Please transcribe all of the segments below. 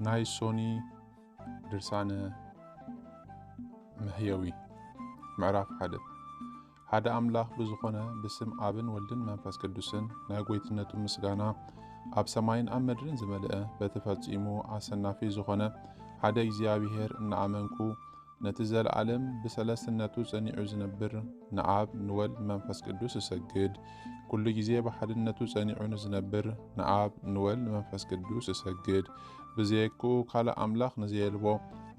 ናይ ሶኒ ድርሳነ መህየዊ። ምዕራፍ ሓደ። ሓደ ኣምላኽ ብዝኾነ ብስም ኣብን ወልድን መንፈስ ቅዱስን ናይ ጎይትነቱ ምስጋና ኣብ ሰማይን ኣብ ምድርን ዝመልአ፣ በቲ ፈጺሙ ኣሰናፊ ዝኾነ ሓደ እግዚኣብሔር እናኣመንኩ፣ ነቲ ዘለዓለም ብሰለስትነቱ ጸኒዑ ዝነብር ንኣብ ንወልድ መንፈስ ቅዱስ እሰግድ። ኩሉ ግዜ ብሓድነቱ ጸኒዑ ንዝነብር ንኣብ ንወልድ መንፈስ ቅዱስ እሰግድ። ብዘየክኡ ካልእ ኣምላኽ ንዘየልቦ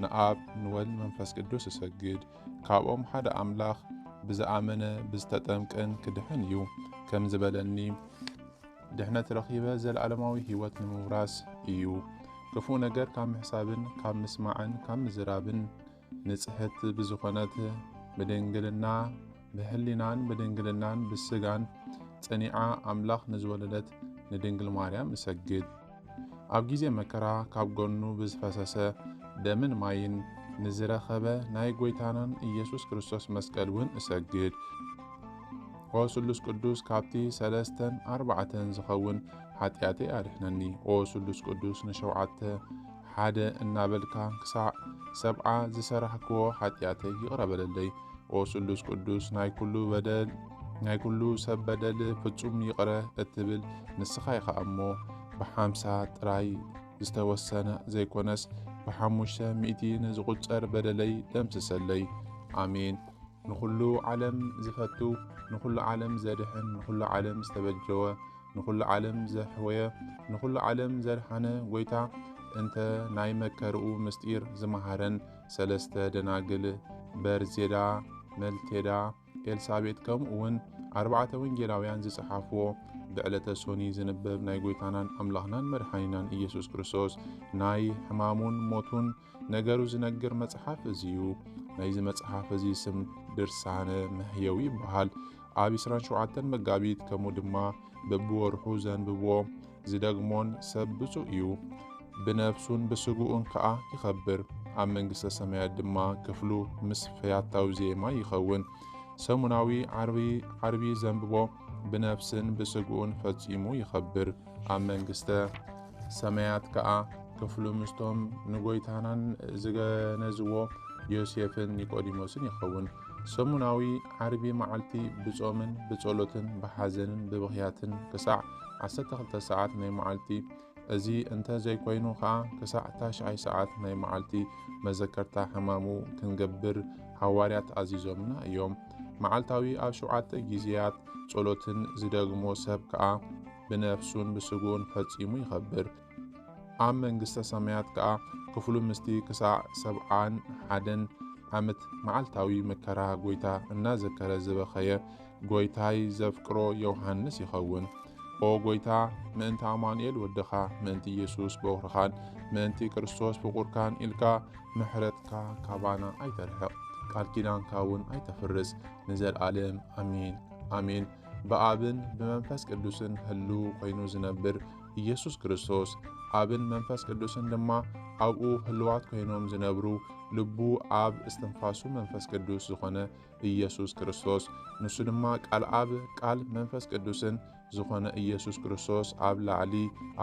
ንኣብ ንወልድ መንፈስ ቅዱስ እሰግድ። ካብኦም ሓደ ኣምላኽ ብዝኣመነ ብዝተጠምቀን ክድሕን እዩ ከም ዝበለኒ፣ ድሕነት ረኺበ ዘለዓለማዊ ህይወት ንምውራስ እዩ። ክፉእ ነገር ካብ ምሕሳብን ካብ ምስማዕን ካብ ምዝራብን ንጽሕት ብዝኾነት ብድንግልና፣ ብህሊናን ብድንግልናን ብስጋን ጸኒዓ ኣምላኽ ንዝወለደት ንድንግል ማርያም እሰግድ። ኣብ ግዜ መከራ ካብ ጎኑ ብዝፈሰሰ ደምን ማይን ንዝረኸበ ናይ ጎይታናን ኢየሱስ ክርስቶስ መስቀል እውን እሰግድ። ኦ ስሉስ ቅዱስ፣ ካብቲ ሰለስተን ኣርባዕተን ዝኸውን ሓጢኣተይ ኣድሕነኒ። ኦ ስሉስ ቅዱስ፣ ንሸውዓተ ሓደ እናበልካ ክሳዕ ሰብዓ ዝሰራሕክዎ ሓጢኣተይ ይቕረ በለለይ። ኦ ስሉስ ቅዱስ፣ ናይ ኩሉ በደል፣ ናይ ኩሉ ሰብ በደል ፍጹም ይቕረ እትብል ንስኻ ኢኻ እሞ፣ ብሓምሳ ጥራይ ዝተወሰነ ዘይኮነስ፣ ብሓሙሽተ ሚእቲ ንዝቑጸር በደለይ ደምስሰለይ። ኣሜን። ንኹሉ ዓለም ዝፈቱ፣ ንኹሉ ዓለም ዘድሕን፣ ንኹሉ ዓለም ዝተበጀወ፣ ንኹሉ ዓለም ዘሕወየ፣ ንኹሉ ዓለም ዘድሓነ ጎይታ፣ እንተ ናይ መከርኡ ምስጢር ዝመሃረን ሰለስተ ደናግል በርዜዳ፣ መልቴዳ፣ ኤልሳቤጥ፣ ከምኡ እውን ኣርባዕተ ወንጌላውያን ዝጸሓፍዎ ብዕለተ ሶኒ ዝንበብ ናይ ጎይታናን ኣምላኽናን መድሓኒናን ኢየሱስ ክርስቶስ ናይ ሕማሙን ሞቱን ነገሩ ዝነግር መጽሓፍ እዚ እዩ። ናይዚ መጽሓፍ እዚ ስም ድርሳነ መህየዊ ይበሃል። ኣብ ዕስራን ሸውዓተን መጋቢት፣ ከምኡ ድማ በብወርሑ ዘንብቦ ዝደግሞን ሰብ ብፁዕ እዩ። ብነፍሱን ብስግኡን ከኣ ይኸብር። ኣብ መንግስተ ሰማያት ድማ ክፍሉ ምስ ፈያታዊ ዜማ ይኸውን። ሰሙናዊ ዓርቢ፣ ዓርቢ ዘንብቦ ብነፍስን ብስግኡን ፈጺሙ ይኸብር። ኣብ መንግስተ ሰማያት ከኣ ክፍሉ ምስቶም ንጎይታናን ዝገነዝዎ ዮሴፍን ኒቆዲሞስን ይኸውን። ሰሙናዊ ዓርቢ መዓልቲ ብጾምን ብጸሎትን ብሓዘንን ብብኽያትን ክሳዕ ዓሰርተ ክልተ ሰዓት ናይ መዓልቲ፣ እዚ እንተ ዘይኮይኑ ኸኣ ክሳዕ ታሽዓይ ሰዓት ናይ መዓልቲ መዘከርታ ሕማሙ ክንገብር ሃዋርያት ኣዚዞምና እዮም። መዓልታዊ ኣብ ሸውዓተ ግዜያት ጸሎትን ዝደግሞ ሰብ ከኣ ብነፍሱን ብስግኡን ፈጺሙ ይኸብር። ኣብ መንግስተ ሰማያት ከኣ ክፍሉ ምስቲ ክሳዕ ሰብዓን ሓደን ዓመት መዓልታዊ መከራ ጎይታ እናዘከረ ዝበኸየ ጎይታይ ዘፍቅሮ ዮሃንስ ይኸውን። ኦ ጎይታ፣ ምእንቲ ኣማኑኤል ወድኻ፣ ምእንቲ ኢየሱስ በኹርኻን፣ ምእንቲ ክርስቶስ ፍቑርካን ኢልካ ምሕረትካ ካባና ኣይተርሕቕ፣ ቃል ኪዳንካ እውን ኣይተፍርስ፣ ንዘለኣለም ኣሜን፣ ኣሜን። ብኣብን ብመንፈስ ቅዱስን ህልው ኮይኑ ዝነብር ኢየሱስ ክርስቶስ፣ ኣብን መንፈስ ቅዱስን ድማ ኣብኡ ህልዋት ኮይኖም ዝነብሩ፣ ልቡ ኣብ እስትንፋሱ መንፈስ ቅዱስ ዝኾነ ኢየሱስ ክርስቶስ፣ ንሱ ድማ ቃል ኣብ፣ ቃል መንፈስ ቅዱስን ዝኾነ ኢየሱስ ክርስቶስ፣ ኣብ ላዕሊ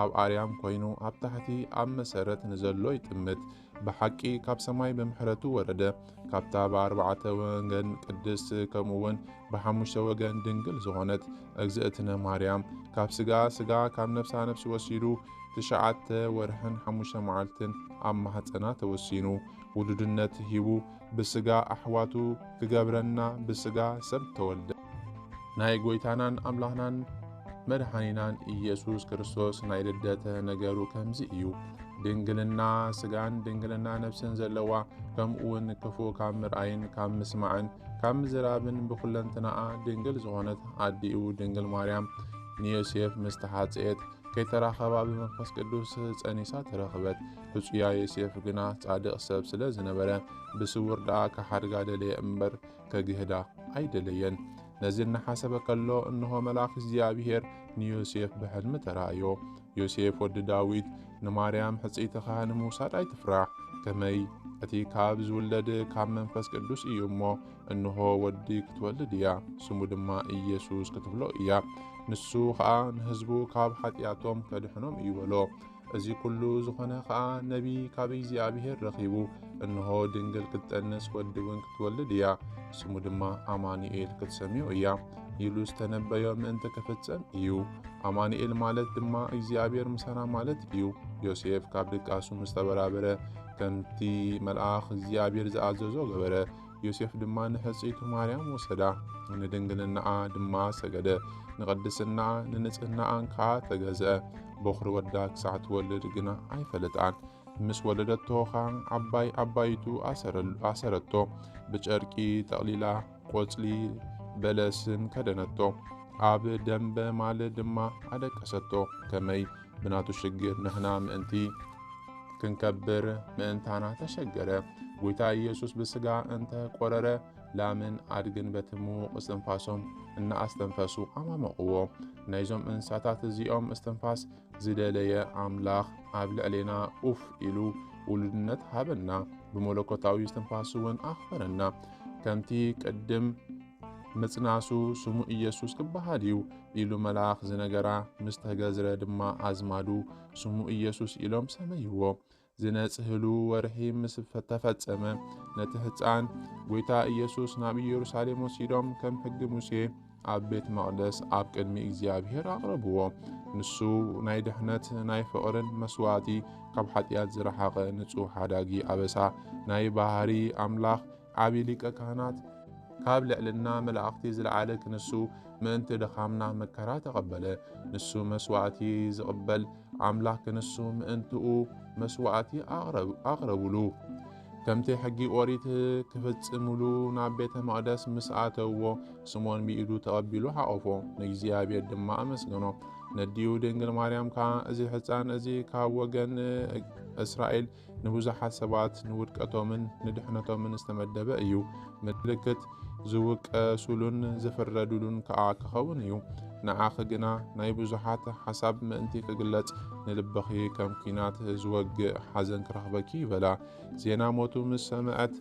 ኣብ ኣርያም ኮይኑ ኣብ ታሕቲ ኣብ መሰረት ንዘሎ ይጥምት። ብሓቂ ካብ ሰማይ ብምሕረቱ ወረደ። ካብታ ብኣርባዕተ ወገን ቅድስት፣ ከምኡ እውን ብሓሙሽተ ወገን ድንግል ዝኾነት እግዝእትነ ማርያም፣ ካብ ስጋ ስጋ፣ ካብ ነፍሳ ነፍሲ ወሲዱ፣ ትሽዓተ ወርሕን ሓሙሽተ መዓልትን ኣብ ማህፀና ተወሲኑ፣ ውሉድነት ሂቡ፣ ብስጋ ኣሕዋቱ ክገብረና ብስጋ ሰብ ተወልደ። ናይ ጎይታናን ኣምላኽናን መድሓኒናን ኢየሱስ ክርስቶስ ናይ ልደተ ነገሩ ከምዚ እዩ። ድንግልና ስጋን ድንግልና ነፍስን ዘለዋ፣ ከምኡ እውን ክፉእ ካብ ምርኣይን ካብ ምስማዕን ካብ ምዝራብን ብኹለንትናኣ ድንግል ዝኾነት ኣዲኡ ድንግል ማርያም ንዮሴፍ ምስ ተሓጽኤት፣ ከይተራኸባ ብመንፈስ ቅዱስ ጸኒሳ ተረኽበት። ሕጹያ ዮሴፍ ግና ጻድቕ ሰብ ስለ ዝነበረ፣ ብስውር ደኣ ክሓድጋ ደለየ እምበር፣ ከግህዳ ኣይደለየን። ነዚ እናሓሰበ ከሎ፣ እንሆ መልኣኽ እግዚኣብሔር ንዮሴፍ ብሕልሚ ተራእዮ። ዮሴፍ ወዲ ዳዊት፣ ንማርያም ሕጽይትኻ ንምውሳድ ኣይትፍራሕ። ከመይ? እቲ ካብ ዝውለድ ካብ መንፈስ ቅዱስ እዩ እሞ፣ እንሆ ወዲ ክትወልድ እያ፣ ስሙ ድማ ኢየሱስ ክትብሎ እያ። ንሱ ኸኣ ንህዝቡ ካብ ሓጢኣቶም ከድሕኖም እዩ በሎ። እዚ ኩሉ ዝኾነ ኸኣ ነቢይ ካብ እግዚኣብሔር ረኺቡ፣ እንሆ ድንግል ክትጠንስ ወዲ እውን ክትወልድ እያ፣ ስሙ ድማ ኣማኑኤል ክትሰምዮ እያ ኢሉ ዝተነበዮ ምእንቲ ክፍጸም እዩ። ኣማኑኤል ማለት ድማ እግዚኣብሔር ምሳና ማለት እዩ። ዮሴፍ ካብ ድቃሱ ምስ ተበራበረ፣ ከምቲ መልኣኽ እግዚኣብሔር ዝኣዘዞ ገበረ። ዮሴፍ ድማ ንሕጽይቱ ማርያም ወሰዳ፣ ንድንግልናኣ ድማ ሰገደ፣ ንቅድስናኣ ንንጽህናኣን ከኣ ተገዝአ። በኹሪ ወዳ ክሳዕ ትወልድ ግና ኣይፈለጣን። ምስ ወለደቶ ኸኣ ዓባይ ዓባይቱ ኣሰረሉ-፣ ኣሰረቶ፣ ብጨርቂ ጠቕሊላ ቆጽሊ በለስን ከደነቶ፣ ኣብ ደምበ ማል ድማ ኣደቀሰቶ። ከመይ ብናቱ ሽግር ንሕና ምእንቲ ክንከብር ምእንታና ተሸገረ። ጐይታ ኢየሱስ ብስጋ እንተ ቈረረ፣ ላምን ኣድግን በቲ ምዉቕ እስትንፋሶም እናኣስተንፈሱ ኣማመቕዎ። ናይዞም እንስሳታት እዚኦም እስትንፋስ ዝደለየ ኣምላኽ ኣብ ልዕሌና ኡፍ ኢሉ ውሉድነት ሃበና፣ ብመለኮታዊ እስትንፋሱ እውን ኣኽበረና። ከምቲ ቅድም ምጽናሱ ስሙ ኢየሱስ ክበሃል እዩ ኢሉ መልኣኽ ዝነገራ ምስ ተገዝረ ድማ ኣዝማዱ ስሙ ኢየሱስ ኢሎም ሰመይዎ። ዝነጽህሉ ወርሒ ምስ ተፈጸመ፣ ነቲ ሕጻን ጐይታ ኢየሱስ ናብ ኢየሩሳሌም ወሲዶም ከም ሕጊ ሙሴ ኣብ ቤት መቕደስ ኣብ ቅድሚ እግዚኣብሔር ኣቕረብዎ። ንሱ ናይ ድሕነት ናይ ፍቕርን መስዋእቲ፣ ካብ ሓጢኣት ዝረሓቐ ንጹሕ ሓዳጊ ኣበሳ ናይ ባህሪ ኣምላኽ ዓቢ ሊቀ ካህናት፣ ካብ ልዕልና መላእኽቲ ዝለዓለ ክንሱ ምእንቲ ድኻምና መከራ ተቐበለ። ንሱ መስዋእቲ ዝቕበል ኣምላኽ ክንሱ ምእንትኡ መስዋእቲ ኣቕረብ-፣ ኣቕረቡሉ። ከምቲ ሕጊ ኦሪት ክፍጽሙሉ ናብ ቤተ መቕደስ ምስ ኣተውዎ፣ ስምዖን ብኢዱ ተቐቢሉ ሓቖፎ፣ ንእግዚኣብሔር ድማ ኣመስገኖ። ነዲኡ ድንግል ማርያም ከኣ፣ "እዚ ሕጻን እዚ ካብ ወገን እስራኤል ንብዙሓት ሰባት ንውድቀቶምን ንድሕነቶምን ዝተመደበ እዩ። ምልክት ዝውቀሱሉን ዝፍረዱሉን ከኣ ክኸውን እዩ። ንዓኺ ግና ናይ ብዙሓት ሓሳብ ምእንቲ ክግለጽ፣ ንልብኺ ከም ኲናት ዝወግእ ሓዘን ክረኽበኪ" ይበላ። ዜና ሞቱ ምስ ሰምዐት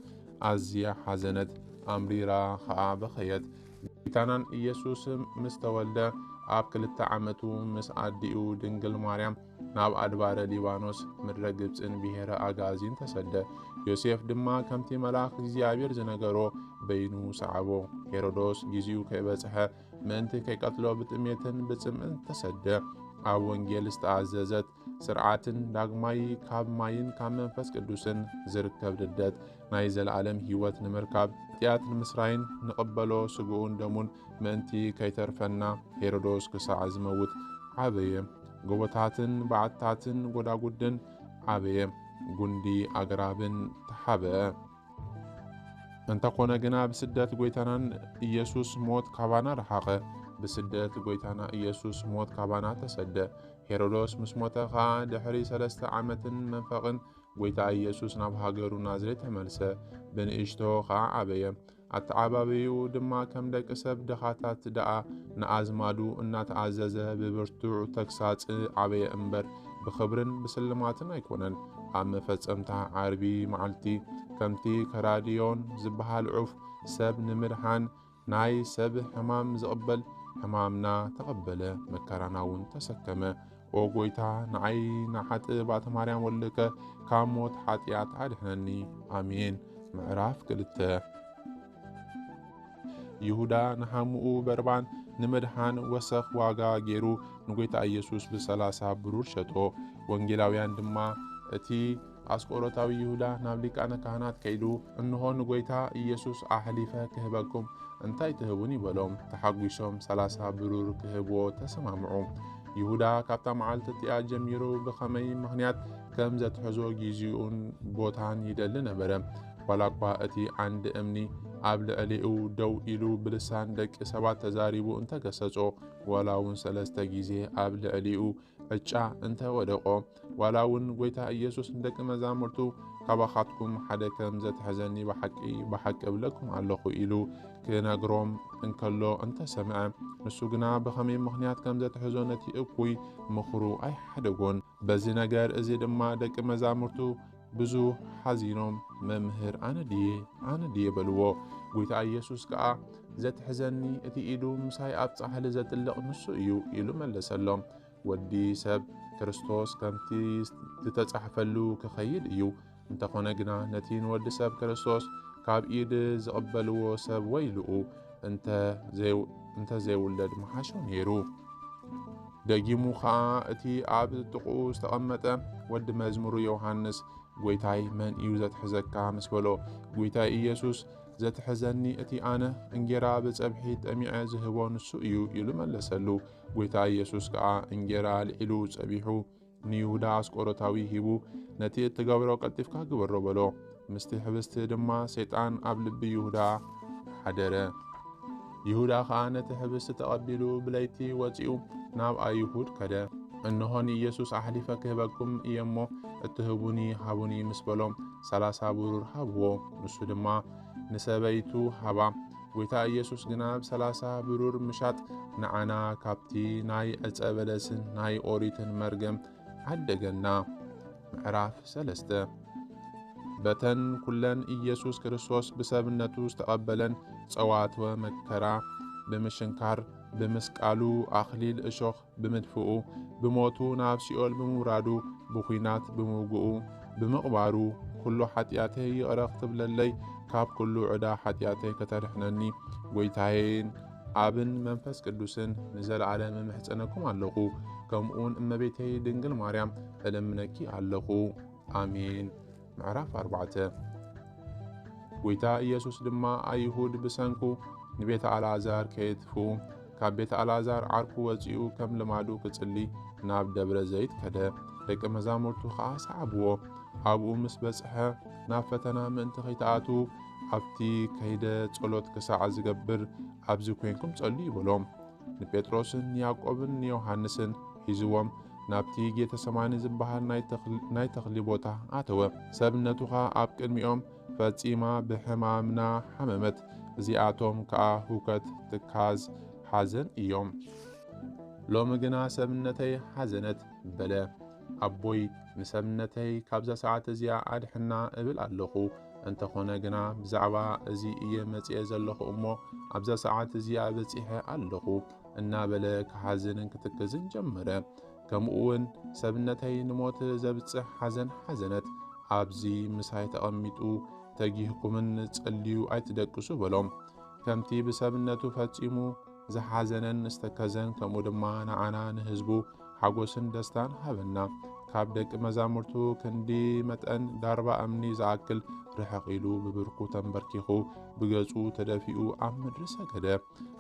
ኣዝያ ሓዘነት፣ ኣምሪራ ኸኣ በኸየት። ጌታናን ኢየሱስ ምስ ተወልደ ኣብ ክልተ ዓመቱ ምስ ኣዲኡ ድንግል ማርያም ናብ ኣድባረ ሊባኖስ ምድረ ግብጽን ብሔረ ኣጋዚን ተሰደ። ዮሴፍ ድማ ከምቲ መልኣኽ እግዚኣብሔር ዝነገሮ በይኑ ሰዓቦ። ሄሮዶስ ጊዜኡ ከይበጽሐ ምእንቲ ከይቀትሎ ብጥሜትን ብጽምእን ተሰደ። ኣብ ወንጌል ዝተኣዘዘት ስርዓትን ዳግማይ ካብ ማይን ካብ መንፈስ ቅዱስን ዝርከብ ልደት ናይ ዘለኣለም ህይወት ንምርካብ፣ ኃጢኣት ንምስራይን ንቕበሎ ስግኡን ደሙን ምእንቲ ከይተርፈና ሄሮዶስ ክሳዕ ዝመውት ዓበየ። ጎቦታትን በዓታትን ጎዳጉድን ዓበየ፣ ጉንዲ ኣግራብን ተሓበአ። እንተኾነ ግና ብስደት ጐይታናን ኢየሱስ ሞት ካባና ረሓቐ። ብስደት ጐይታና ኢየሱስ ሞት ካባና ተሰደ። ሄሮዶስ ምስ ሞተ ኸኣ ድሕሪ ሰለስተ ዓመትን መንፈቕን ጐይታ ኢየሱስ ናብ ሃገሩ ናዝሬት ተመልሰ። ብንእሽቶ ኸኣ ዓበየ። ኣተዓባብይኡ ድማ ከም ደቂ ሰብ ድኻታት ደኣ ንኣዝማዱ እናተኣዘዘ ብብርቱዕ ተግሳጽ ዓበየ እምበር፣ ብኽብርን ብስልማትን ኣይኮነን። ኣብ መፈጸምታ ዓርቢ መዓልቲ፣ ከምቲ ከራድዮን ዝበሃል ዑፍ፣ ሰብ ንምድሓን ናይ ሰብ ሕማም ዝቕበል፣ ሕማምና ተቐበለ፣ መከራና እውን ተሰከመ። ኦ ጐይታ፣ ንዓይ ንሓጥእ ባእተ ማርያም ወልድከ ካብ ሞት ሓጢኣት ኣድሕነኒ። ኣሜን። ምዕራፍ ክልተ። ይሁዳ ንሓሙኡ በርባን ንምድሓን ወሰኽ ዋጋ ገይሩ ንጐይታ ኢየሱስ ብሰላሳ ብሩር ሸጦ። ወንጌላውያን ድማ፣ እቲ ኣስቆሮታዊ ይሁዳ ናብ ሊቃነ ካህናት ከይዱ፣ "እንሆ ንጐይታ ኢየሱስ ኣሕሊፈ ክህበኩም፣ እንታይ ትህቡኒ?" በሎም። ተሓጒሶም ሰላሳ ብሩር ክህብዎ ተሰማምዑ። ይሁዳ ካብታ መዓልቲ እቲኣ ጀሚሩ ብኸመይ ምኽንያት ከም ዘትሕዞ ጊዜኡን ቦታን ይደሊ ነበረ። ዋላ እኳ እቲ ዓንዲ እምኒ ኣብ ልዕሊኡ ደው ኢሉ ብልሳን ደቂ ሰባት ተዛሪቡ እንተገሰጾ፣ ዋላ እውን ሰለስተ ጊዜ ኣብ ልዕሊኡ ዕጫ እንተ ወደቖ፣ ዋላ እውን ጐይታ ኢየሱስ ንደቂ መዛሙርቱ፣ "ካባኻትኩም ሓደ ከም ዘትሕዘኒ ብሓቂ፣ ብሓቂ እብለኩም ኣለኹ" ኢሉ ክነግሮም እንከሎ እንተ ሰምዐ፣ ንሱ ግና ብኸመይ ምኽንያት ከም ዘትሕዞ ነቲ እኩይ ምኽሩ ኣይሓደጎን። በዚ ነገር እዚ ድማ ደቂ መዛሙርቱ ብዙሕ ሓዚኖም፣ "መምህር፣ ኣነ ድየ? ኣነ ድየ?" በልዎ። ጐይታ ኢየሱስ ከኣ፣ "ዘትሕዘኒ፣ እቲ ኢዱ ምሳይ ኣብ ጻሕሊ ዘጥልቕ ንሱ እዩ" ኢሉ መለሰሎም። ወዲ ሰብ ክርስቶስ ከምቲ ዝተጻሕፈሉ ክኸይድ እዩ። እንተኾነ ግና ነቲ ንወዲ ሰብ ክርስቶስ ካብ ኢድ ዝቕበልዎ ሰብ ወይልኡ፣ እንተ ዘይ-፣ እንተ ዘይውለድ ምሓሾ ነይሩ። ደጊሙ ኸኣ እቲ ኣብ ጥቕኡ ዝተቐመጠ ወዲ መዝሙሩ ዮሃንስ፣ "ጐይታይ፣ መን እዩ ዘትሕዘካ?" ምስ በሎ፣ ጐይታ ኢየሱስ፣ "ዘትሕዘኒ እቲ ኣነ እንጌራ ብጸብሒ ጠሚዐ ዝህቦ ንሱ እዩ" ኢሉ መለሰሉ። ጐይታ ኢየሱስ ከኣ እንጌራ ኣልዒሉ ጸቢሑ ንይሁዳ ኣስቆሮታዊ ሂቡ፣ "ነቲ እትገብሮ ቀልጢፍካ ግበሮ" በሎ። ምስቲ ሕብስቲ ድማ ሰይጣን ኣብ ልቢ ይሁዳ ሓደረ። ይሁዳ ኸኣ ነቲ ሕብስቲ ተቐቢሉ ብለይቲ ወጺኡ ናብ ኣይሁድ ከደ። "እንሆ ንኢየሱስ ኣሕሊፈ ክህበኩም እየ እሞ እትህቡኒ ሃቡኒ" ምስ በሎም፣ ሰላሳ ብሩር ሃብዎ። ንሱ ድማ ንሰበይቱ ሃባ። ጐይታ ኢየሱስ ግና ብሰላሳ ብሩር ምሻጥ ንዓና ካብቲ ናይ ዕጸ በለስን ናይ ኦሪትን መርገም ዓደገና። ምዕራፍ ሰለስተ። በተን ኩለን ኢየሱስ ክርስቶስ ብሰብነቱ ዝተቐበለን ጸዋትወ መከራ፣ ብምሽንካር፣ ብምስቃሉ፣ ኣኽሊል እሾኽ ብምድፍኡ፣ ብሞቱ ናብ ሲኦል ብምውራዱ፣ ብኲናት ብምውግኡ፣ ብምቕባሩ፣ "ኩሉ ሓጢኣተይ ይቕረ ክትብለለይ፣ ካብ ኩሉ ዕዳ ሓጢኣተይ ከተድሕነኒ፣ ጐይታየይን ኣብን መንፈስ ቅዱስን ንዘለኣለም እምሕጸነኩም ኣለኹ፣ ከምኡውን እመቤተይ ድንግል ማርያም እልምነኪ ኣለኹ። ኣሜን።" ምዕራፍ ኣርባዕተ። ጐይታ ኢየሱስ ድማ ኣይሁድ ብሰንኩ ንቤተ ኣልዓዛር ከየጥፍኡ፣ ካብ ቤተ ኣልዓዛር ዓርኩ ወጺኡ ከም ልማዱ ክጽሊ ናብ ደብረ ዘይት ከደ። ደቂ መዛሙርቱ ኸኣ ሰዓብዎ። ኣብኡ ምስ በጽሐ፣ ናብ ፈተና ምእንቲ ኸይትኣትዉ፣ ኣብቲ ከይደ ጸሎት ክሳዕ ዝገብር ኣብዚ ኰይንኩም ጸልዩ በሎም። ንጴጥሮስን ንያዕቆብን ንዮሃንስን ሒዝዎም ናብቲ ጌተሰማኒ ዝበሃል ናይ ተኽሊ፣ ናይ ተኽሊ ቦታ ኣተወ። ሰብነቱ ኸኣ ኣብ ቅድሚኦም ፈጺማ ብሕማምና ሓመመት። እዚኣቶም ከኣ ሁከት፣ ትካዝ፣ ሓዘን እዮም። ሎሚ ግና ሰብነተይ ሓዘነት በለ። ኣቦይ፣ ንሰብነተይ ካብዛ ሰዓት እዚኣ ኣድሕና እብል ኣለኹ። እንተኾነ ግና ብዛዕባ እዚ እየ መጺኤ ዘለኹ እሞ፣ ኣብዛ ሰዓት እዚኣ በጺሐ ኣለኹ፣ እናበለ ክሓዝንን ክትክዝን ጀመረ። ከምኡ እውን ሰብነተይ ንሞት ዘብጽሕ ሓዘን ሓዘነት። ኣብዚ ምሳይ ተቐሚጡ፣ "ተጊህኩምን ጸልዩ ኣይትደቅሱ" በሎም። ከምቲ ብሰብነቱ ፈጺሙ ዝሓዘነን ዝተከዘን፣ ከምኡ ድማ ንዓና ንህዝቡ ሓጎስን ደስታን ሃበና። ካብ ደቂ መዛሙርቱ ክንዲ መጠን ዳርባ እምኒ ዝኣክል ርሕቕ ኢሉ ብብርኩ ተንበርኪኹ ብገጹ ተደፊኡ ኣብ ምድሪ ሰገደ።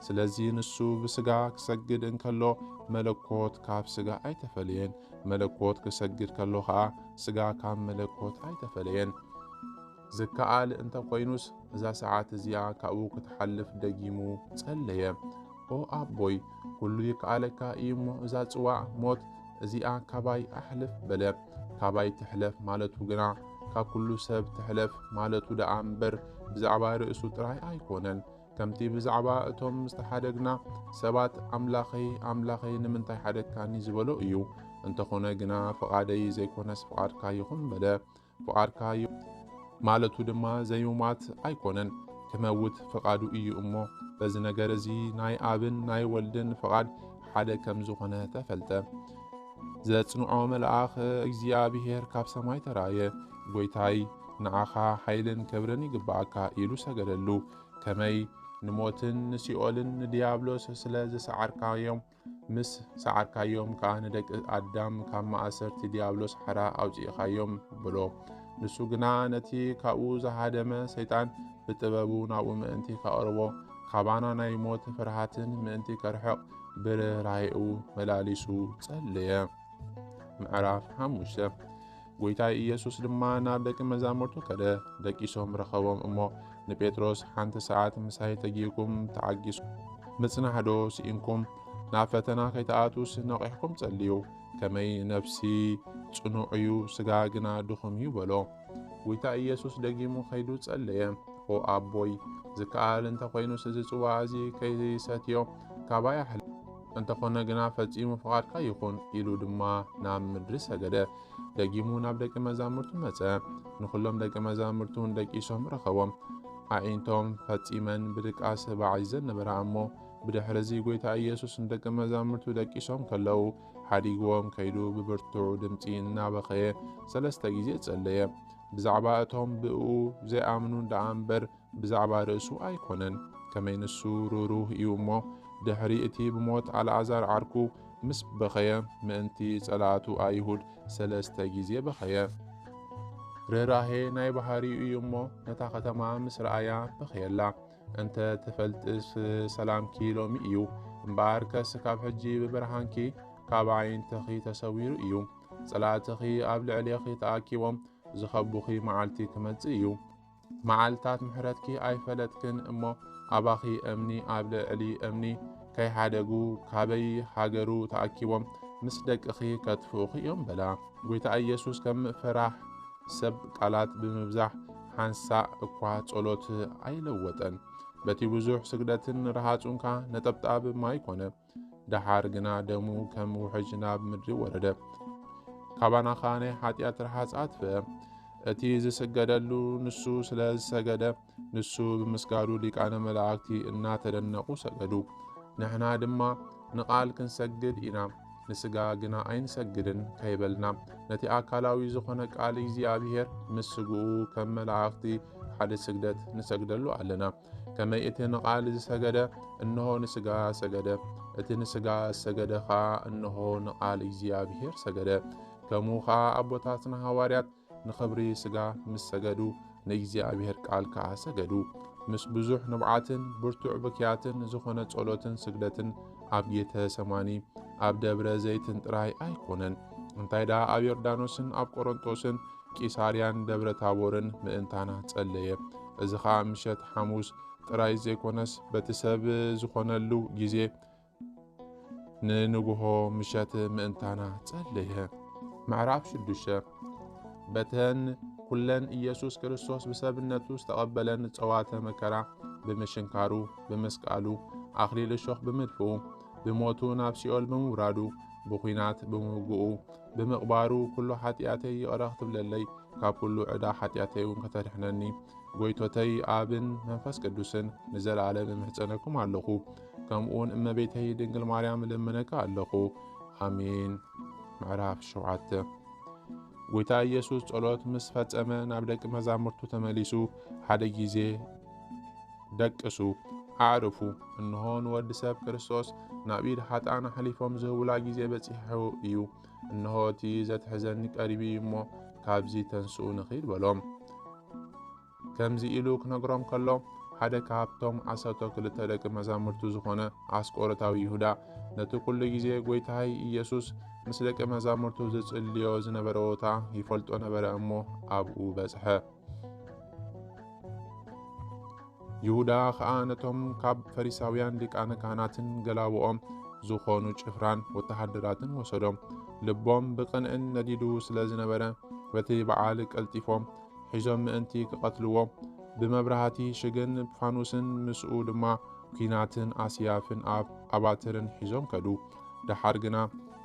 ስለዚ ንሱ ብስጋ ክሰግድ እንከሎ መለኮት ካብ ስጋ ኣይተፈለየን፣ መለኮት ክሰግድ ከሎ ኸኣ ስጋ ካብ መለኮት ኣይተፈለየን። ዝከኣል እንተ ኾይኑስ እዛ ሰዓት እዚኣ ካብኡ ክትሓልፍ ደጊሙ ጸለየ። "ኦ ኣቦይ፣ ኩሉ ይከኣለካ እዩ እሞ እዛ ጽዋእ ሞት እዚኣ ካባይ ኣሕልፍ" በለ። "ካባይ ትሕለፍ" ማለቱ ግና ካብ ኩሉ ሰብ ትሕለፍ ማለቱ ደኣ እምበር ብዛዕባ ርእሱ ጥራይ ኣይኮነን። ከምቲ ብዛዕባ እቶም ዝተሓደግና ሰባት "ኣምላኸይ፣ ኣምላኸይ፣ ንምንታይ ሓደግካኒ?" ዝበሎ እዩ። እንተኾነ ግና "ፍቓደይ ዘይኮነስ ፍቓድካ ይኹን" በለ። ፍቓድካ ዩ-፣ ማለቱ ድማ ዘይሙማት ኣይኮነን፣ ክመውት ፍቓዱ እዩ እሞ፣ በዚ ነገር እዚ ናይ ኣብን ናይ ወልድን ፍቓድ ሓደ ከም ዝኾነ ተፈልጠ። ዘጽንዖ መልኣኽ እግዚኣብሔር ካብ ሰማይ ተራእየ፣ "ጐይታይ፣ ንዓኻ ሓይልን ክብርን ይግብኣካ" ኢሉ ሰገደሉ። ከመይ ንሞትን ንሲኦልን ንድያብሎስ ስለ ዝሰዓርካዮም፣ ምስ ሰዓርካዮም ከኣ ንደቂ ኣዳም ካብ ማእሰርቲ ድያብሎስ ሓራ ኣውጺእኻዮም በሎ። ንሱ ግና ነቲ ካብኡ ዝሃደመ ሰይጣን ብጥበቡ ናብኡ ምእንቲ ከቕርቦ፣ ካባና ናይ ሞት ፍርሃትን ምእንቲ ከርሕቕ ብርህራሄኡ መላሊሱ ጸለየ። ምዕራፍ ሓሙሽተ። ጐይታ ኢየሱስ ድማ ናብ ደቂ መዛሙርቱ ከደ፣ ደቂሶም ረኸቦም እሞ ንጴጥሮስ፣ "ሓንቲ ሰዓት ምሳይ ተጊህኩም ተዓጊስኩም ምጽናሕ ዶ ስኢንኩም? ናብ ፈተና ከይትኣትዉስ ነቒሕኩም ጸልዩ፣ ከመይ ነፍሲ ጽኑዕ እዩ፣ ስጋ ግና ድኹም እዩ" በሎ። ጐይታ ኢየሱስ ደጊሙ ከይዱ ጸለየ፣ "ኦ ኣቦይ፣ ዝከኣል እንተ ኾይኑስ እዚ ጽዋእ እዚ ከይሰትዮ ካባይ ኣሕልፍ፣ እንተኾነ ግና ፈጺሙ ፍቓድካ ይኹን" ኢሉ ድማ ናብ ምድሪ ሰገደ። ደጊሙ ናብ ደቂ መዛሙርቱ መጸ፣ ንኹሎም ደቂ መዛሙርቱን ደቂሶም ረኸቦም። ኣዒንቶም ፈጺመን ብድቃስ ባዕ ይዘን ነበራ እሞ፣ ብድሕርዚ ጐይታ ኢየሱስ ንደቂ መዛሙርቱ ደቂሶም ከለዉ፣ ሓዲግዎም ከይዱ ብብርቱዕ ድምጺ እናበኸየ ሰለስተ ግዜ ጸለየ። ብዛዕባ እቶም ብእኡ ዘይኣምኑ ደኣ እምበር ብዛዕባ ርእሱ ኣይኮነን። ከመይ ንሱ ርህሩህ እዩ እሞ፣ ድሕሪ እቲ ብሞት ኣልዓዛር ዓርኩ ምስ በኸየ፣ ምእንቲ ጸላእቱ ኣይሁድ ሰለስተ ግዜ በኸየ። ርህራሄ ናይ ባህሪኡ እዩ እሞ፣ ነታ ከተማ ምስ ረኣያ በኸየላ። እንተ ትፈልጥስ ሰላምኪ ሎሚ እዩ፣ እምበኣርከስ ካብ ሕጂ ብብርሃንኪ ካብ ኣዒንትኺ ተሰዊሩ እዩ። ጸላእትኺ ኣብ ልዕሌኺ ተኣኪቦም ዝኸቡኺ መዓልቲ ክመጽእ እዩ። መዓልታት ምሕረትኪ ኣይፈለጥክን እሞ፣ ኣባኺ እምኒ ኣብ ልዕሊ እምኒ ከይሓደጉ፣ ካበይ ሃገሩ ተኣኪቦም ምስ ደቅኺ ከጥፍኡኺ እዮም በላ። ጐይታ ኢየሱስ ከም ፈራሕ ሰብ ቃላት ብምብዛሕ ሓንሳእ እኳ ጸሎት ኣይለወጠን። በቲ ብዙሕ ስግደትን ረሃጹንካ ነጠብጣብ ማይ ኮነ። ደሓር ግና ደሙ ከም ውሕጅ ናብ ምድሪ ወረደ። ካባና ኸኣ ናይ ሓጢኣት ረሃጽ ኣጥፍአ። እቲ ዝስገደሉ ንሱ ስለ ዝሰገደ፣ ንሱ ብምስጋዱ ሊቃነ መላእክቲ እናተደነቑ ሰገዱ። ንሕና ድማ ንቓል ክንሰግድ ኢና፣ ንስጋ ግና ኣይንሰግድን ከይበልና፣ ነቲ ኣካላዊ ዝኾነ ቃል እግዚኣብሔር ምስ ስግኡ ከም መላእክቲ ሓደ ስግደት ንሰግደሉ ኣለና። ከመይ እቲ ንቓል ዝሰገደ እንሆ ንስጋ ሰገደ፣ እቲ ንስጋ ዝሰገደ ኸኣ እንሆ ንቓል እግዚኣብሔር ሰገደ። ከምኡ ኸኣ ኣቦታትና ሃዋርያት ንኽብሪ ስጋ ምስ ሰገዱ፣ ንእግዚኣብሔር ቃል ከኣ ሰገዱ። ምስ ብዙሕ ንብዓትን ብርቱዕ ብክያትን ዝኾነ ጸሎትን ስግደትን ኣብ ጌተ ሰማኒ ኣብ ደብረ ዘይትን ጥራይ ኣይኮነን። እንታይ ደኣ ኣብ ዮርዳኖስን ኣብ ቆሮንጦስን ቂሳርያን ደብረ ታቦርን ምእንታና ጸለየ። እዚ ኸኣ ምሸት ሓሙስ ጥራይ ዘይኮነስ፣ በቲ ሰብ ዝኾነሉ ግዜ ንንግሆ ምሸት ምእንታና ጸለየ። ምዕራፍ ሽዱሽተ። በተን ኩለን ኢየሱስ ክርስቶስ ብሰብነቱ ዝተቐበለን ጸዋተ መከራ ብምሽንካሩ፣ ብምስቃሉ፣ ኣኽሊል እሾኽ ብምድፍኡ፣ ብሞቱ ናብ ሲኦል ብምውራዱ፣ ብኹናት ብምውግኡ፣ ብምቕባሩ፣ ኩሉ ሓጢኣተይ ይቕረ ክትብለለይ፣ ካብ ኩሉ ዕዳ ሓጢኣተይ እውን ከተድሕነኒ፣ ጎይቶተይ ኣብን መንፈስ ቅዱስን ንዘለኣለም እምሕጸነኩም ኣለኹ። ከምኡውን እመቤተይ ድንግል ማርያም እልምነካ ኣለኹ። ኣሜን። ምዕራፍ ሸውዓተ። ጎይታ ኢየሱስ ጸሎት ምስ ፈጸመ ናብ ደቂ መዛሙርቱ ተመሊሱ ሓደ ግዜ ደቅሱ፣ ኣዕርፉ፣ እንሆ ንወዲ ሰብ ክርስቶስ ናብ ኢድ ሓጥኣን ኣሕሊፎም ዝህቡላ ግዜ በጺሑ እዩ። እንሆ እቲ ዘትሕዘኒ ቀሪቡ እዩ እሞ ካብዚ ተንስኡ ንኺድ በሎም። ከምዚ ኢሉ ክነግሮም ከሎ፣ ሓደ ካብቶም ዓሰርተ ክልተ ደቂ መዛሙርቱ ዝኾነ ኣስቆሮታዊ ይሁዳ ነቲ ኩሉ ግዜ ጎይታይ ኢየሱስ ምስ ደቂ መዛሙርቱ ዝጽልዮ ዝነበረ ቦታ ይፈልጦ ነበረ እሞ ኣብኡ በጽሐ። ይሁዳ ኸኣ ነቶም ካብ ፈሪሳውያን ሊቃነ ካህናትን ገላብኦም ዝኾኑ ጭፍራን ወተሃደራትን ወሰዶም። ልቦም ብቕንዕን ነዲዱ ስለ ዝነበረ፣ በቲ በዓል ቀልጢፎም ሒዞም ምእንቲ ክቐትልዎ፣ ብመብራህቲ ሽግን ፋኑስን ምስኡ ድማ ኲናትን ኣስያፍን ኣብ ኣባትርን ሒዞም ከዱ። ደሓር ግና፣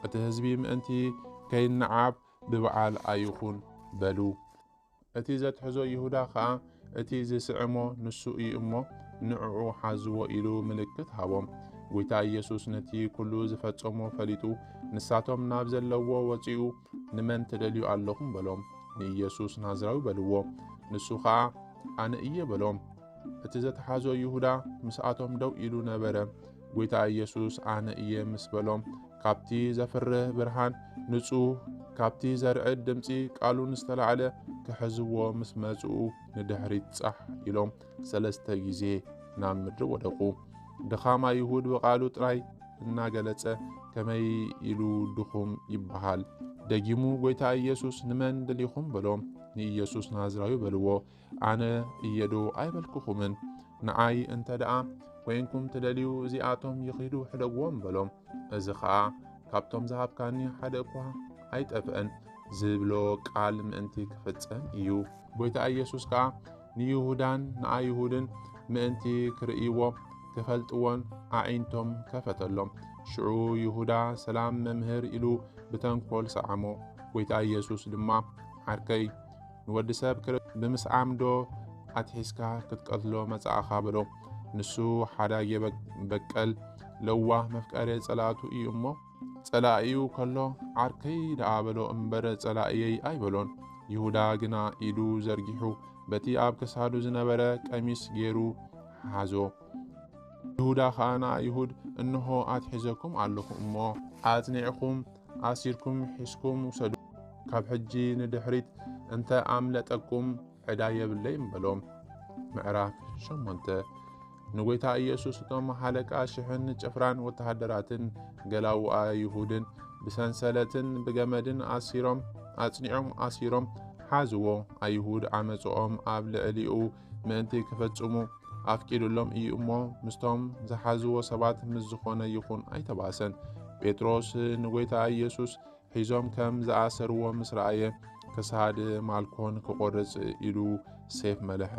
እቲ ህዝቢ ምእንቲ ከይነዓብ ብበዓል ኣይኹን በሉ። እቲ ዘትሕዞ ይሁዳ ኸኣ፣ እቲ ዝስዕሞ ንሱ እዩ እሞ፣ ንዕዑ ሓዝዎ ኢሉ ምልክት ሃቦም። ጐይታ ኢየሱስ ነቲ ኩሉ ዝፈጸሞ ፈሊጡ፣ ንሳቶም ናብ ዘለዎ ወጺኡ፣ ንመን ትደልዩ ኣለኹም በሎም። ንኢየሱስ ናዝራዊ በልዎ። ንሱ ኸኣ፣ ኣነ እየ በሎም። እቲ ዘትሓዞ ይሁዳ ምስኣቶም ደው ኢሉ ነበረ። ጐይታ ኢየሱስ ኣነ እየ ምስ በሎም፣ ካብቲ ዘፍርህ ብርሃን ንጹህ፣ ካብቲ ዘርዕድ ድምጺ ቃሉን ዝተላዕለ ክሕዝዎ ምስ መጽኡ፣ ንድሕሪት ጻሕ ኢሎም ሰለስተ ግዜ ናብ ምድሪ ወደቁ። ድኻም ኣይሁድ ብቓሉ ጥራይ እናገለጸ ከመይ ኢሉ ድኹም ይበሃል? ደጊሙ ጐይታ ኢየሱስ ንመን ደሊኹም በሎም። ንኢየሱስ ናዝራዊ በልዎ። ኣነ እየ ዶ ኣይበልኩኹምን? ንዓይ እንተ ደኣ ኮይንኩም ትደልዩ፣ እዚኣቶም ይኺዱ ሕደግዎም በሎም። እዚ ኸኣ ካብቶም ዝሃብካኒ ሓደ እኳ ኣይጠፍአን ዝብሎ ቃል ምእንቲ ክፍጸም እዩ። ጐይታ ኢየሱስ ከኣ ንይሁዳን ንኣይሁድን ምእንቲ ክርእይዎ ክፈልጥዎን ኣዒንቶም ከፈተሎም። ሽዑ ይሁዳ ሰላም መምህር ኢሉ ብተንኮል ሰዓሞ። ጐይታ ኢየሱስ ድማ ዓርከይ ንወዲ ሰብ ክር-፣ ብምስዓም ዶ ኣትሒዝካ ክትቀትሎ መጻእኻ በሎ። ንሱ ሓዳጌ በ-፣ በቀል ለዋህ መፍቀሬ ጸላእቱ እዩ እሞ ጸላኢኡ ከሎ፣ ዓርከይ ደኣ በሎ እምበር፣ ጸላኢየይ ኣይበሎን። ይሁዳ ግና ኢዱ ዘርጊሑ፣ በቲ ኣብ ክሳዱ ዝነበረ ቀሚስ ገይሩ ሓዞ። ይሁዳ ኸኣ ንኣይሁድ፣ እንሆ፣ ኣትሒዘኩም ኣለኹ እሞ፣ ኣጽኒዕኩም ኣሲርኩም ሒዝኩም ውሰዱ። ካብ ሕጂ ንድሕሪት እንተ ኣምለጠኩም፣ ዕዳ የብለይን በሎም። ምዕራፍ ሸሞንተ። ንጎይታ ኢየሱስ እቶም ሓለቃ ሽሕን ጭፍራን ወተሃደራትን ገላውኣ ይሁድን ብሰንሰለትን ብገመድን ኣሲሮም፣ ኣጽኒዖም ኣሲሮም ሓዝዎ። ኣይሁድ ዓመጽኦም ኣብ ልዕሊኡ ምእንቲ ክፈጽሙ ኣፍቂዱሎም እዩ እሞ፣ ምስቶም ዝሓዝዎ ሰባት ምስ ዝኾነ ይኹን ኣይተባእሰን። ጴጥሮስ ንጎይታ ኢየሱስ ሒዞም ከም ዝኣሰርዎ ምስ ረኣየ፣ ክሳድ ማልኮን ክቖርጽ ኢሉ ሴፍ መለሐ።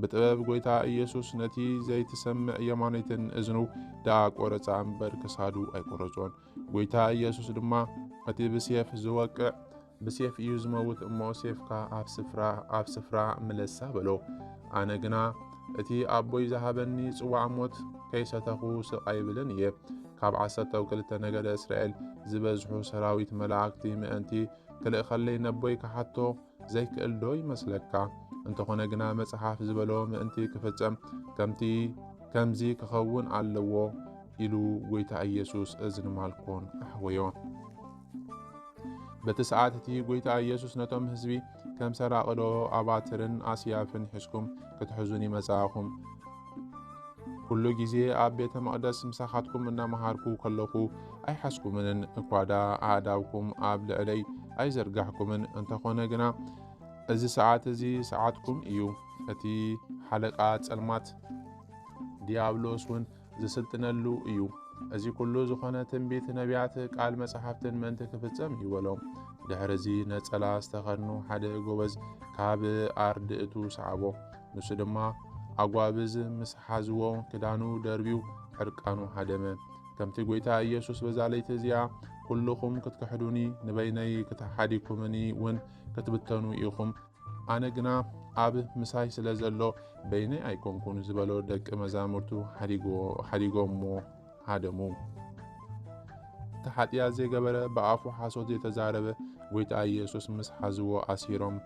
ብጥበብ ጎይታ ኢየሱስ ነቲ ዘይትሰምዕ የማነይትን እዝኑ ደኣ ቆረጻ እምበር፣ ክሳዱ ኣይቆረጾን። ጎይታ ኢየሱስ ድማ፣ እቲ ብሴፍ ዝወቅዕ ብሴፍ እዩ ዝመውት እሞ፣ ሴፍካ ኣብ ስፍራ፣ ኣብ ስፍራ ምለሳ በሎ። ኣነ ግና እቲ ኣቦይ ዝሃበኒ ጽዋዕ ሞት ከይሰተኹ ስቕ ኣይብልን እየ። ካብ ዓሰርተ ክልተ ነገደ እስራኤል ዝበዝሑ ሰራዊት መላእክቲ ምእንቲ ክልእኸለይ ነቦይ ክሓቶ ዘይክእል ዶ ይመስለካ? እንተኾነ ግና መጽሓፍ ዝበሎ ምእንቲ ክፍጸም ከምቲ፣ ከምዚ ክኸውን ኣለዎ ኢሉ ጎይታ ኢየሱስ እዝኒ ማልኮን ኣሕወዮ። በቲ ሰዓት እቲ ጎይታ ኢየሱስ ነቶም ህዝቢ፣ ከም ሰራቕዶ ኣባትርን ኣስያፍን ሒዝኩም ክትሕዙኒ መጻእኹም? ኩሉ ግዜ ኣብ ቤተ መቕደስ ምሳኻትኩም እናመሃርኩ ከለኹ ኣይሓዝኩምንን፣ እኳ ደኣ ኣእዳውኩም ኣብ ልዕለይ ኣይዘርጋሕኩምን። እንተኾነ ግና እዚ ሰዓት እዚ ሰዓትኩም እዩ። እቲ ሓለቃ ጸልማት ዲያብሎስ እውን ዝስልጥነሉ እዩ። እዚ ኩሉ ዝኾነ ትንቢት ነቢያት ቃል መጻሕፍትን ምእንቲ ክፍጸም እዩ በሎም። ድሕሪ እዚ ነጸላ ዝተኸድኑ ሓደ ጎበዝ ካብ ኣርድእቱ ሰዓቦ። ንሱ ድማ ኣጓብዝ ምስ ሓዝዎ ክዳኑ ደርብዩ ዕርቃኑ ሃደመ። ከምቲ ጎይታ ኢየሱስ በዛ ለይቲ እዚኣ፣ "ኩልኹም ክትክሕዱኒ፣ ንበይነይ ክትሓዲኩምኒ እውን ክትብተኑ ኢኹም፣ ኣነ ግና ኣብ ምሳይ ስለ ዘሎ በይነይ ኣይኮንኩን" ዝበሎ ደቂ መዛሙርቱ ሓዲጎ-፣ ሓዲጎሞ ሃደሙ። እቲ ሓጢኣት ዘይገበረ፣ ብኣፉ ሓሶት ዘይተዛረበ፣ ጎይታ ኢየሱስ ምስ ሓዝዎ ኣሲሮም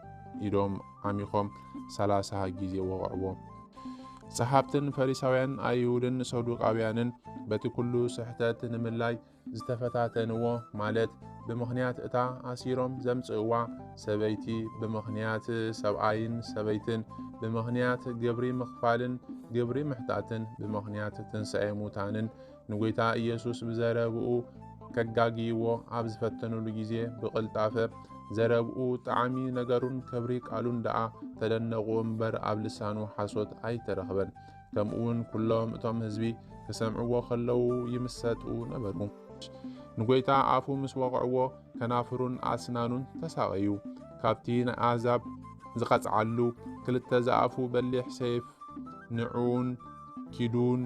ኢዶም ዓሚኾም ሰላሳ ግዜ ወቕዕዎ። ጸሓፍትን ፈሪሳውያን ኣይሁድን ሰዱቃውያንን በቲ ኩሉ ስሕተት ንምላይ ዝተፈታተንዎ፣ ማለት ብምኽንያት እታ ኣሲሮም ዘምጽእዋ ሰበይቲ፣ ብምኽንያት ሰብኣይን ሰበይትን፣ ብምኽንያት ግብሪ ምኽፋልን ግብሪ ምሕታትን፣ ብምኽንያት ትንሳኤ ሙታንን ንጎይታ ኢየሱስ ብዘረብኡ ከጋግይዎ ኣብ ዝፈተኑሉ ግዜ ብቕልጣፈ ዘረብኡ ጣዕሚ ነገሩን ክብሪ ቃሉን ደኣ ተደነቑ እምበር ኣብ ልሳኑ ሓሶት ኣይተረኽበን። ከምኡውን ኩሎም እቶም ህዝቢ ክሰምዕዎ ከለዉ ይምሰጡ ነበሩ። ንጎይታ ኣፉ ምስ ወቕዕዎ ከናፍሩን ኣስናኑን ተሳቐዩ። ካብቲ ናይ ኣህዛብ ዝቐጽዓሉ ክልተ ዝኣፉ በሊሕ ሰይፍ ንዑን ኪዱን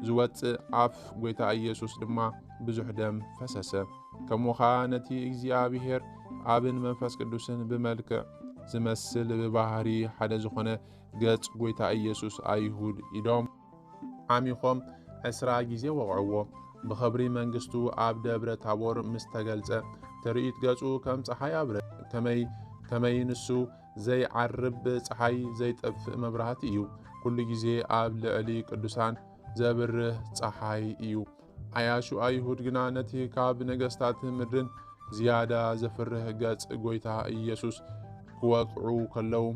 ዝወጽእ ኣፍ ጎይታ ኢየሱስ ድማ ብዙሕ ደም ፈሰሰ። ከምኡ ኸኣ ነቲ እግዚኣብሔር ኣብን መንፈስ ቅዱስን ብመልክዕ ዝመስል ብባህሪ ሓደ ዝኾነ ገጽ ጎይታ ኢየሱስ ኣይሁድ ኢዶም ዓሚኾም ዕስራ ግዜ ወቕዕዎ። ብኽብሪ መንግስቱ ኣብ ደብረ ታቦር ምስ ተገልጸ ትርኢት ገጹ ከም ጸሓይ ኣብረ። ከመይ፣ ከመይ ንሱ ዘይዓርብ ጸሓይ ዘይጠፍእ መብራህቲ እዩ። ኩሉ ግዜ ኣብ ልዕሊ ቅዱሳን ዘብርህ ጸሓይ እዩ። ዓያሹ ኣይሁድ ግና ነቲ ካብ ነገስታት ምድርን ዝያዳ ዘፍርህ ገጽ ጎይታ ኢየሱስ ክወቕዑ ከለዉ፣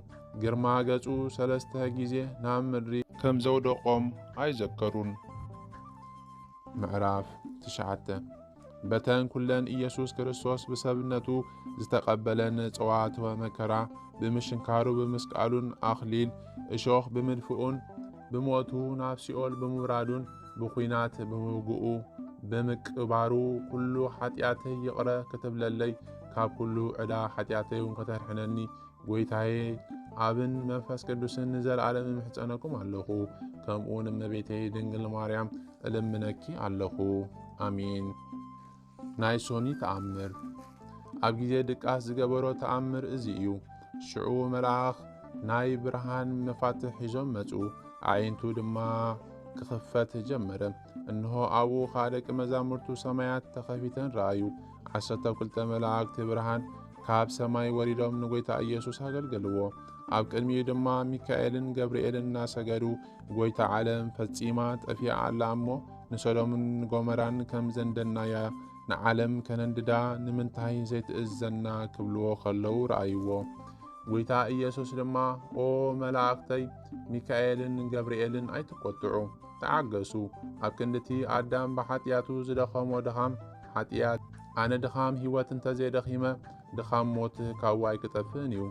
ግርማ ገጹ ሰለስተ ግዜ ናብ ምድሪ ከም ዘውደቖም ኣይዘከሩን። ምዕራፍ ትሽዓተ። በተን ኩለን ኢየሱስ ክርስቶስ ብሰብነቱ ዝተቐበለን ጸዋትወ መከራ፣ ብምሽንካሩ፣ ብምስቃሉን ኣኽሊል እሾኽ ብምድፍኡን፣ ብሞቱ ናብ ሲኦል ብምውራዱን፣ ብኹናት ብምውግኡ፣ ብምቅባሩ፣ ኩሉ ሓጢኣተይ ይቕረ ክትብለለይ፣ ካብ ኩሉ ዕዳ ሓጢኣተይ እውን ከተድሕነኒ፣ ጎይታዬ፣ ኣብን መንፈስ ቅዱስን ንዘለኣለም እምሕጸነኩም ኣለኹ። ከምኡ ንእመቤተይ ድንግል ማርያም እልምነኪ ኣለኹ። ኣሜን። ናይ ሶኒ ተኣምር። ኣብ ግዜ ድቃስ ዝገበሮ ተኣምር እዚ እዩ። ሽዑ መልኣኽ ናይ ብርሃን መፋትሕ ሒዞም መጹ። ኣዒንቱ ድማ ክኽፈት ጀመረ። እንሆ ኣብኡ ኸኣ ደቂ መዛሙርቱ ሰማያት ተኸፊተን ረኣዩ። ዓሰርተ ክልተ መላእክቲ ብርሃን ካብ ሰማይ ወሪዶም ንጎይታ ኢየሱስ ኣገልገልዎ። ኣብ ቅድሚኡ ድማ ሚካኤልን ገብርኤልን እናሰገዱ፣ "ጎይታ ዓለም ፈጺማ ጠፊኣ ኣላ እሞ፣ ንሰዶምን ንጎመራን ከም ዘንደናያ ንዓለም ከነንድዳ ንምንታይ ዘይትእዘና?" ክብልዎ ከለዉ ረኣይዎ። ጎይታ ኢየሱስ ድማ፣ "ኦ መላእክተይ፣ ሚካኤልን ገብርኤልን ኣይትቆጥዑ፣ ተዓገሱ። ኣብ ክንድቲ ኣዳም ብሓጢኣቱ ዝደኸሞ ድኻም ሓጢኣት፣ ኣነ ድኻም ህይወት እንተዘይደኺመ፣ ድኻም ሞት ካብኡ ኣይክጠፍእን እዩ።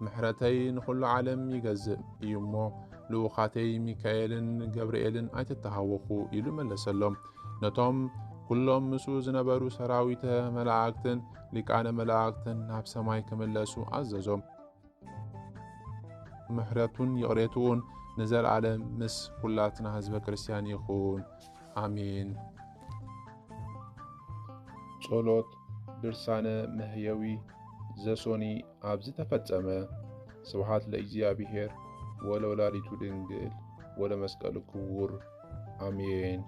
ምሕረተይ ንኹሉ ዓለም ይገዝእ እዩ እሞ፣ ልኡኻተይ ሚካኤልን ገብርኤልን ኣይትተሃወኹ" ኢሉ መለሰሎም። ነቶም ኩሎም ምስኡ ዝነበሩ ሰራዊተ መላእክትን ሊቃነ መላእክትን ናብ ሰማይ ክምለሱ ኣዘዞም። ምሕረቱን ይቕሬትኡን ንዘለዓለም ምስ ኩላትና ህዝበ ክርስቲያን ይኹን። ኣሜን። ጸሎት ድርሳነ መህየዊ ዘሶኒ ኣብዚ ተፈጸመ። ስብሐት ለእግዚኣብሔር ወለወላዲቱ ድንግል ወለመስቀሉ ክቡር። ኣሜን።